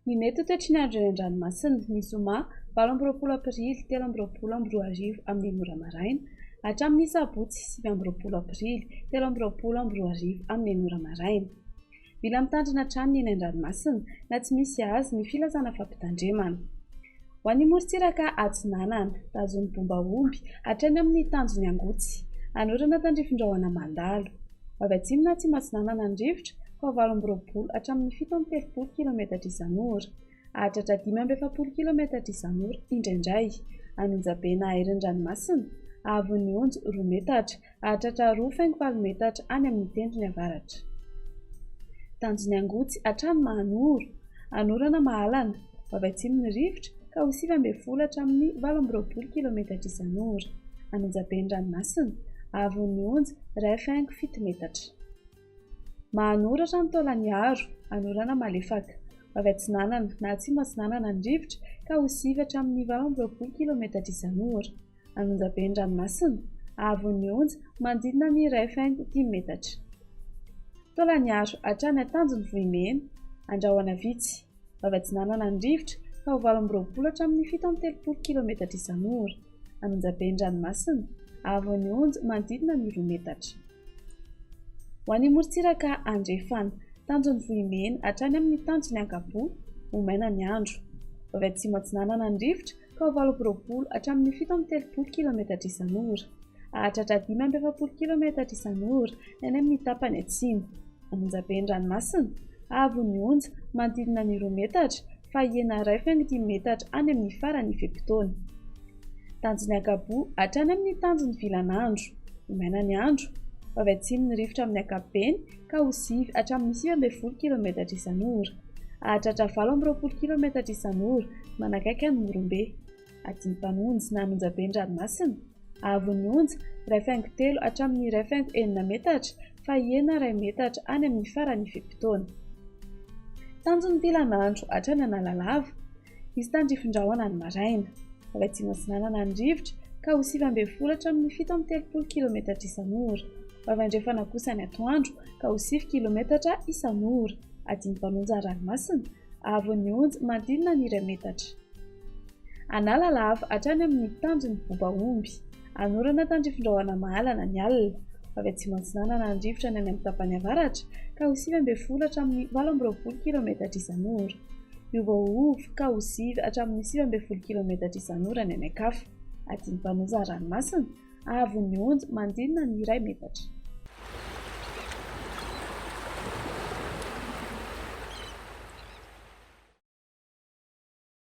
Ny mety ho toetry ny andro eny an-dranomasina, ny zoma 28 aprily 2023 amin'ny enina ora maraina hatramin'ny sabotsy 29 aprily 2023 amin'ny enina ora maraina. Mila mitandrina hatrany ny eny an-dranomasina na tsy misy azy ny filazana fampitandremana. Ho an'ny morontsiraka atsinanana, tazon'ny bomba omby hatrany amin'ny tanjon'ny angotsy, anorana tandrifin-drahona mandalo. Avy atsimo na atsimo atsinanana ny rivotra ka ho 28 hatramin'ny 37 kilometatra isan'ora. Hahatratra 45 kilometatra isan'ora indraindray. Any Onjabe na Airin'ny ranomasina, haavon'ny onja 2 metatra, hahatratra 2,8 metatra any amin'ny tendrony avaratra. Tanjon'ny Angotsy hatrany Mahanoro, Anorana Mahalana, ho avy atsimo ny rivotra ka ho 19 hatramin'ny 28 kilometatra isan'ora. Any Onjabe ny ranomasina, haavon'ny onja 1,7 metatra. Mahanoro hatrany Taolagnaro, Anorana malefaka. Ho avy atsinanana na atsimo atsinanana ny rivotra ka ho 9 hatramin'ny 28 kilometatra isan'ora. Any Onjabe ny ranomasina, haavon'ny onja manodidina ny 1,5 metatra. Taolagnaro hatrany Antanjon'ny Vohimena, Andrahona vitsy. Ho avy atsinanana ny rivotra ka ho 28 hatramin'ny 37 kilometatra isan'ora. Any Onjabe ny ranomasina, haavon'ny onja manodidina ny 2 metatra. Ho an'ny morontsiraka andrefana, tanjon'ny Vohimena hatrany amin'ny tanjon'ny Ankaboa, ho maina ny andro. Ho avy atsimo atsinanana ny rivotra ka ho 28 hatramin'ny 37 kilometatra isan'ora. Hahatratra 45 kilometatra isan'ora ny any amin'ny tapany atsimo. Any Onjabe ny ranomasina, haavon'ny onja manodidina ny 2 metatra fa hihena 1,5 metatra any amin'ny faran'ny fe-potoana. Tanjon'ny Ankaboa hatrany amin'ny tanjon'ny Vilanandro. Ho maina ny andro. Ho avy atsimo ny rivotra amin'ny ankapobeny ka ho 9 hatramin'ny 19 kilometatra isan'ora. Hahatratra 28 kilometatra isan'ora manakaiky an'i Morombe. Adim-panonjy na an'Onjabe ny ranomasina. Haavon'ny onja 1,3 hatramin'ny 1,6 metatra fa hihena 1 metatra any amin'ny faran'ny fe-potoana. Tanjon'ny Vilanandro hatrany Analalava. Hisy tandrifin-drahona ny maraina. Avy atsimo atsinanana ny rivotra ka ho 19 hatramin'ny 37 kilometatra isan'ora. Ho avy andrefana kosa ny atoandro ka ho 9 kilometatra isan'ora. Adim-panonja ny ranomasina, haavon'ny onja manodidina ny 1 metatra. Analalava hatrany amin'ny tanjon'ny Bobaomby. Anorana tandrifin-drahona mahalana ny alina. Ho avy atsimo atsinanana ny rivotra ny any amin'ny tapany avaratra ka ho 19 hatramin'ny 28 kilometatra isan'ora. Miovaova ka ho 9 hatramin'ny 19 kilometatra isan'ora ny any an-kafa. Adim-panoza ranomasina, haavon'ny onja manodidina ny 1 metatra.